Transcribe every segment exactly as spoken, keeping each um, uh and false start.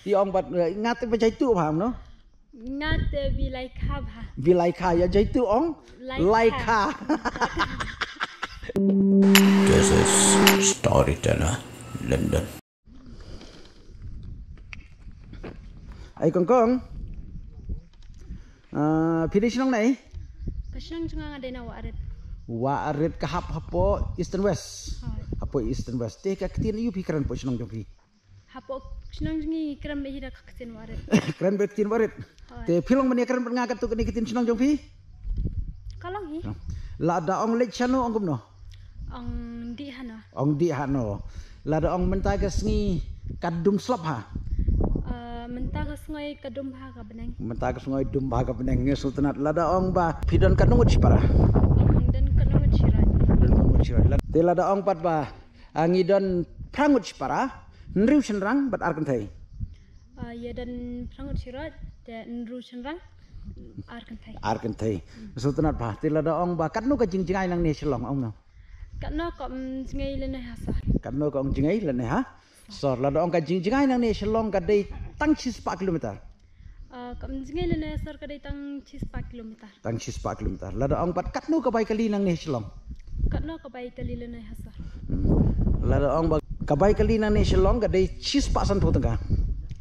Ïa ong bad, eh, nga te ba jaitu bha, no? Nga te bi lai kha bha. Bi lai kha, ïa jaitu ong? Lai kha. Lai kha. This is Storyteller London. Ai kong kong. Ah, phi dei shnong naei? Ka shnong jong nga nga dei na Warit. Warit ka hap hapoh Eastern West. Hooid. Hapoh Eastern West. Te ka ktien aïu phi kren hapoh shnong jong phi? Hapoh shnong jong ngi kren beit hi da ka ktien Warit. Kren beit ktien Warit. Hooid. Te phi long ban ïa kren bad nga katto katne ktien shnong jong phi? Ka long hi. Lada ong leit shano ong kumno? Ong dih hano. Ong dih hano. Lada ong mynta ka sngi ka dum slap ha? Ah, mynta ka sngi ka dum bha ka bneng. Mynta ka sngi dum bha ka bneng, ngi sngewtynnat. Lada ong ba phi don katno ngut shipara? Ong don katno ngut shirai. Don katno ngut shirai. Lad-, te lada ong pat ba, ah, ngi don phra ngut shipara, hynriew shynrang bad ar kynthei. Ah, ïa don phra ngut shirai, te hynriew shynrang, ar kynthei. Ar kynthei. Sngewtynnat bha. Te lada ong ba katno ka jingjngai nangne Shillong, ong no? Katno ka, mm, jngai lane ha sor. Katno ka ong jngai lane ha sor. Lada ong ka jingjngai nangne Shillong ka dei tang shispah kilometer. Ah, ka, mm, jngai lane ha sor ka dei tang shispah kilometer. Tang shispah kilometer. Lada ong pat katno ka bai kali nangne Shillong? Katno ka bai kali lane ha sor? Hmm. Lada ong ba ka bai kali nangne Shillong ka dei shispah sanphew tyngka.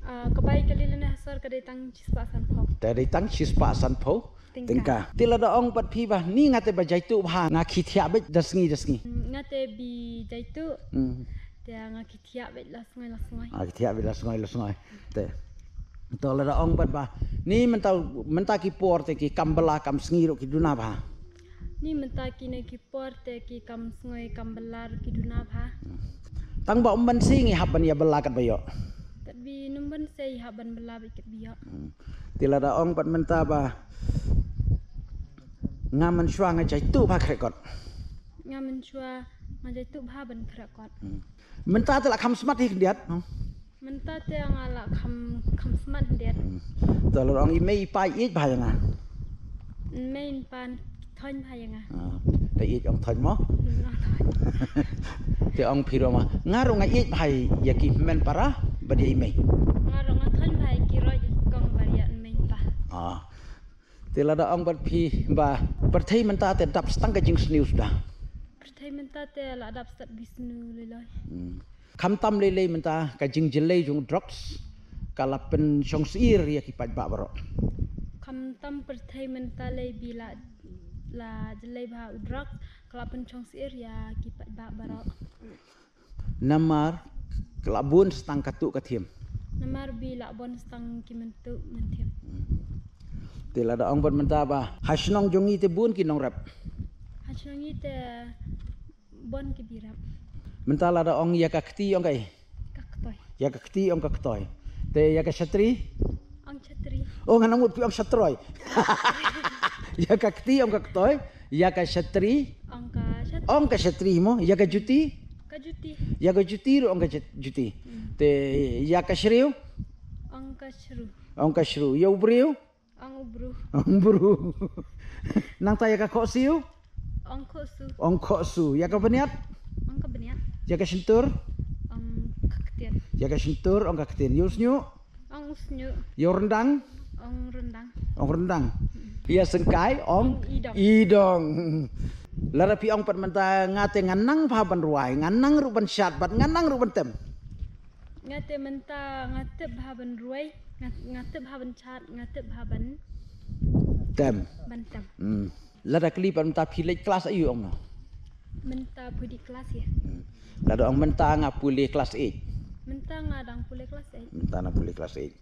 Ah, ka bai kali lane ha sor ka dei tang shispah sanphew. Ka dei tang shispah sanphew tyngka. Tyngka. Te lada ong pat phi ba ni nga te ba jaitu bha, nga khie thiah beit da sngi da sngi. Mm, nga te bi jaitu. Hmm. Te nga khie thiah beit la sngi la sngi. Ah, khie thiah beit la sngi la sngi. Te. To lada ong pat ba ni mynta, mynta ki por te ki kam bylla kam sngi ruh ki duna bha. Ni mynta kine ki por te ki kam sngi kam bylla ruh ki duna bha. Tang ba ym ban sngi hap ban ïa bylla kat ba ïoh. Kat bi nym ban sngi hap ban bylla beit kat bi ïoh. Hmm. Te lada ong pat mynta ba nga mynshuwa nga jaitu bha khreh kot. Nga mynshuwa nga jaitu bha ban khreh kot. Hmm. Mynta te la kham smat hi khyndiat, no? Mynta te nga la kham, kham smat khyndiat. Hmm. To lada ong i mei i pa ïeit bha ïa nga. Mei pa thoiñ bha ïa nga. Ah, te ïeit ong thoiñ mo? Hmm, ong thoiñ. Te ong phi ruh ma. Nga ruh nga ïeit bha ïa ki hynmen para bad ïa i mei. Nga ruh nga thoiñ bha ïa ki roi ki kong bad ïa i mei pa. Ah. Te lada ong bad phi ba pyrthei mynta te dap stang ka jingsniew suda. Pyrthei mynta te la dap stad bi sniew lei lei. Hmm. Khamtam lei lei mynta ka jingjyllei jong drugs ka la pynshong syier ïa ki paidbah baroh. Khamtam pyrthei mynta lei bi la, la jyllei bha u drugs ka la pynshong syier ïa ki paidbah baroh. Namar ka la bun stang ka tuh ka thiem. Namar bi la bun stang ki myntuh mynthiem. Hmm. Te lada ong bad mynta ba ha shnong jong ngi te bun ki nongrep. Ha shnong ngi te bun ki birep. Mynta lada ong ïa ka kti ong kaei? Ka ktoi. Ïa ka kti ong ka ktoi. Te ïa ka shatri? Ong shatri. Oh, nga nang mut phi ong shatroi. Ïa ka kti ong ka ktoi, ïa ka shatri? Ong ka shatri. Ong ka shatri mo, ïa ka juti? Ka juti. Ïa ka juti ruh ong ka jut-, juti. Hmm. Te ïa ka shriew? Ong ka shru. Ong ka shru. Ïa u briew? Ong u bru. Ong bru. Nangta ïa ka khohsiew? Ong khohsu. Ong khohsu. Ïa ka bniat? Ong ka bniat. Ïa ka shyntur? Ong ka ktien. Ïa ka shyntur ong ka ktien. Ïa u shñiuh? Ong u shñiuh. Ïa u ryndang? Ong ryndang. Ong ryndang. Ïa syngkai ong idong. Idong. Lada phi ong pat mynta nga te nga nang bha ban rwai, nga nang ruh ban shad bad nga nang ruh ban tem. Nga te mynta nga tip bha ban rwai, nga, nga tip bha ban shad, nga tip bha ban tem. Ban tem. Hmm. Lada kylli pat mynta phi leit klas aïu ong no? Mynta phi dei klas ïa. Hmm. Lada ong mynta nga pule klas eight. Mynta nga dang pule klas eight. Mynta nga pule klas eight.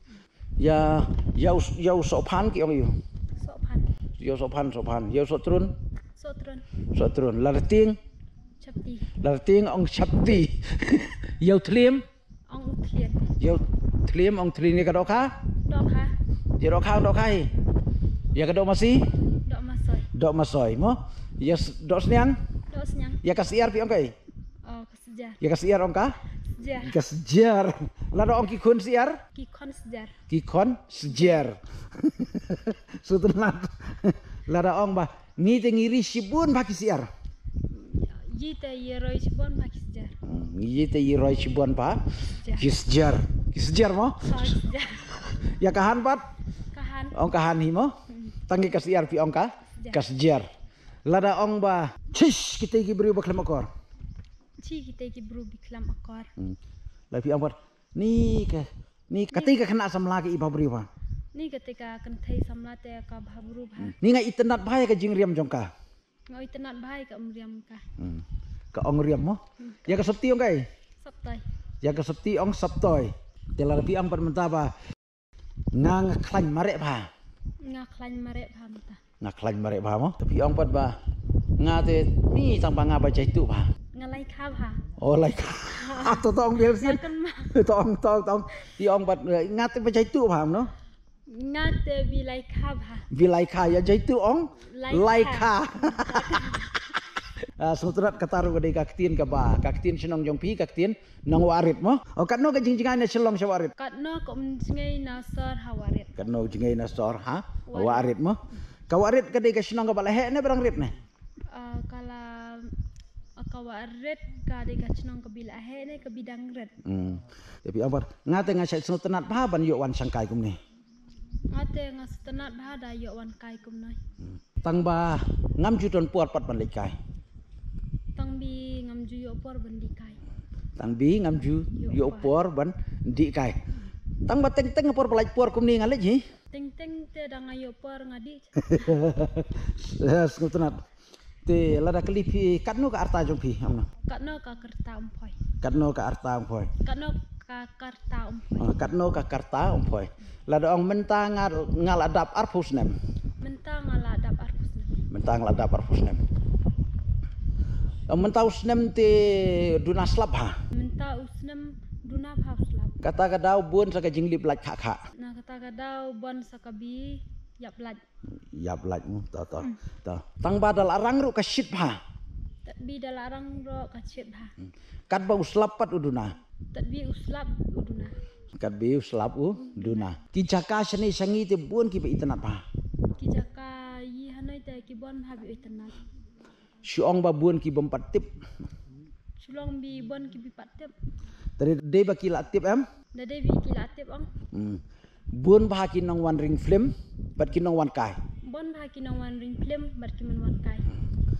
Ïa, ïa u, ïa u sohphan ki ong aïu? Sohphan. Ïa u sohphan, sohphan. Ïa u sohtrun? Sohtrun. Sohtrun. Lada tieng? Chapti. Lada tieng ong chapti. Ïa u thliem? Ong u thlien. Ïa u thliem ong thlien. Ïa ka dohkha? Dohkha. Ïa dohkha ong dohkha hi. Ïa ka dohmasi? Dohmasoi. Dohmasoi mo. Ïa s-, dohsniang? Dohsniang. Ïa ka syiar phi ong kaei? Oh, ka syiar. Ïa ka syiar ong ka? Syiar. Ka syiar. Lada ong ki khun syiar? Ki khon syiar. Ki khon syiar. Sngewtynnat. Lada ong ba ngi te ngi ri shibun bha ki syiar. Ngi te ngi roi shibun bha ki syiar. Hmm, ngi te ngi roi shibun bha ki syiar. Ki syiar mo? Oh, syiar. Ïa ka han pat? Ka han. Ong ka han hi mo? Hmm. Tang ki ka syiar phi ong ka? Syiar. Ka syiar. Lada ong ba, chish, kita ki briew ba khlem akor. Chi kita ki briew ba khlem akor. Hmm. La phi ong pat, ni ka, ni kata ka khynnah samla ka i bhabriew ba. Ni kata ka kynthei samla te ka bhabriew ba. Hmm. Ni nga itynnad bha ïa ka jingriam jong ka. Nga itynnad bha ïa ka umriam ka. Hmm. Ka ong riam mo? Hmm. Ïa ka sopti ong kai? Soptoi. Ïa ka sopti ong soptoi. Te la phi ong pat mynta ba. Nga nga khlaiñ mareh bha. Nga khlaiñ mareh bha mynta. Nga khlaiñ mareh bha mo. Te phi ong pat ba. Nga te ni tang ba nga ba jaitu bha. Nga lai kha bha. Oh, lai kha. Ah, to to ong biar sih. Makan ma. To ong to ong to ong. Phi ong pat nga te ba jaitu bha no. Nga te bi lai kha bha. Bi lai kha ïa jaitu ong. Lai kha. Ah, sngewtynnat kata ruh ka dei ka ktien kaba, ka ktien shnong jong phi, ka ktien nong Warit mo. Oh, katno ka jingjngai na Shillong sha Warit? Katno ka um jngai na sor ha Warit? Katno jngai na sor ha Warit. Warit mo. Ka Warit ka dei ka shnong kaba la heh ne ba dang rit ne? Ah, ka la, ah, ka Warit ka dei ka shnong kabi la heh ne kabi dang rit. Hmm. Te phi ong pat nga te nga shait sngewtynnat bha ban ïoh wan shangkai kumne. Nga te nga sngewtynnat bha da ïoh wan kai kumne. Hmm. Tang ba ngam ju don por pat ban leit kai. Tang bi ngam ju ïoh por ban dih kai. Tang bi ngam ju ïoh por ban dih kai. Tang ba teng teng por ba leit por kumne nga leit hi. Teng teng te da nga ïoh por nga dih. Yes, sngewtynnat. Te lada kylli phi katno ka arta jong phi, amno? Katno ka karta um phoi. Katno ka arta um phoi. Katno ka karta um phoi. Ah, katno ka karta um phoi. Lada ong mynta nga, nga la dap arphew snem. Mynta nga la dap arphew snem. Mynta nga la dap arphew snem. Ong mynta u snem te duna slap ha. Mynta u snem duna bha slap. Kata ka daw bun sa ka jinglip lait kha kha. Na kata ka daw bun sa kabi ïap lait. Ïap lait mo, to to. Hmm. To. Tang ba da la rang ruh ka shit bha. Tat bi da la rang ruh ka shit bha. Hmm. Kat ba u slap pat u duna. Tat bi u slap u duna. Kat bi u slap u duna. Ki jaka shane shangi te bun kiba itynnat bha. Ki jaka yi hanai te ki bun bha bi itynnat. Shu ong ba bun ki bym pat tip. Shu long bi bun ki bi pat tip. Te dei ba ki la tip em? Da dei bi ki la tip ong. Hmm. Bun bha ki nongwan ring film bad ki nongwan kai. Bun bha ki nongwan ring film bad ki nongwan kai.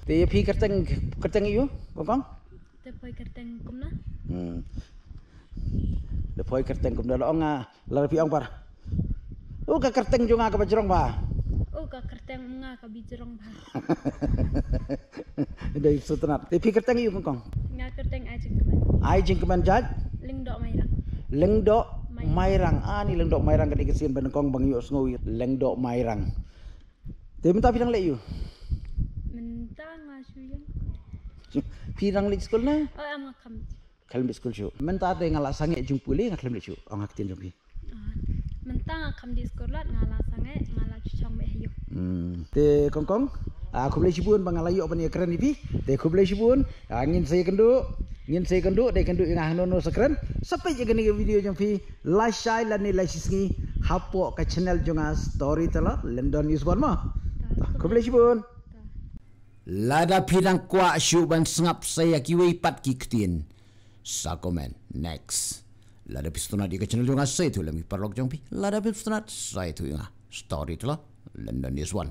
Te phi kyrteng, kyrteng ïu kong kong? Te poi kyrteng kumna. Hmm. Te poi kyrteng kumna la ong nga. La phi ong pat. Oh, ka kyrteng jong nga kaba jrong bha. Oh, ka kyrteng nga kaba jrong bha. Dei sngewtynnat. Te phi kyrteng ïu kong kong? Nga kyrteng Ai Jingkmen. Ai Jingkmen jait? Lyngdoh Mairang. Lyngdoh Mairang. Mairang. Ah, ni Lyngdoh Mairang ka dei ka sien ba nyngkong ba nga ïohsngew ïa Lyngdoh Mairang. Te mynta phi dang leh ïu? Mynta nga shu ïeng. Phi dang leit skul ne? Oh, em nga kham. Khlem leit skul shuh. Mynta te nga la sangeh jingpule nga khlem leit shuh. Ong ha ktien jong phi. Ah, mynta nga kham dih skul lat nga la sangeh nga la shu shong beit ha ïing. Hmm. Te kong kong. Ah, khublei shibun ba nga la ïoh ban ïakren ïa phi. Te khublei shibun. Ah, ngin sa ïakynduh. Ngin sa ïakynduh, dei kynduh ïa nga hangno hangno sa kren. Sa peit ïa kane ka video jong phi. Lashai lane lashisngi hapoh ka channel jong nga Storyteller Lyndon News One mo. Ta, khublei shibun. Lada phi dang kwah shuh ban sngap sa ïa kiwei pat ki ktien, sa comment. Next. Lada phi sngewtynnat ïa ka channel jong nga, sa ïathuh lem ïa ki paralok jong phi. Lada phi sngewtynnat, sa ïathuh ïa nga. Storyteller Lyndon News One.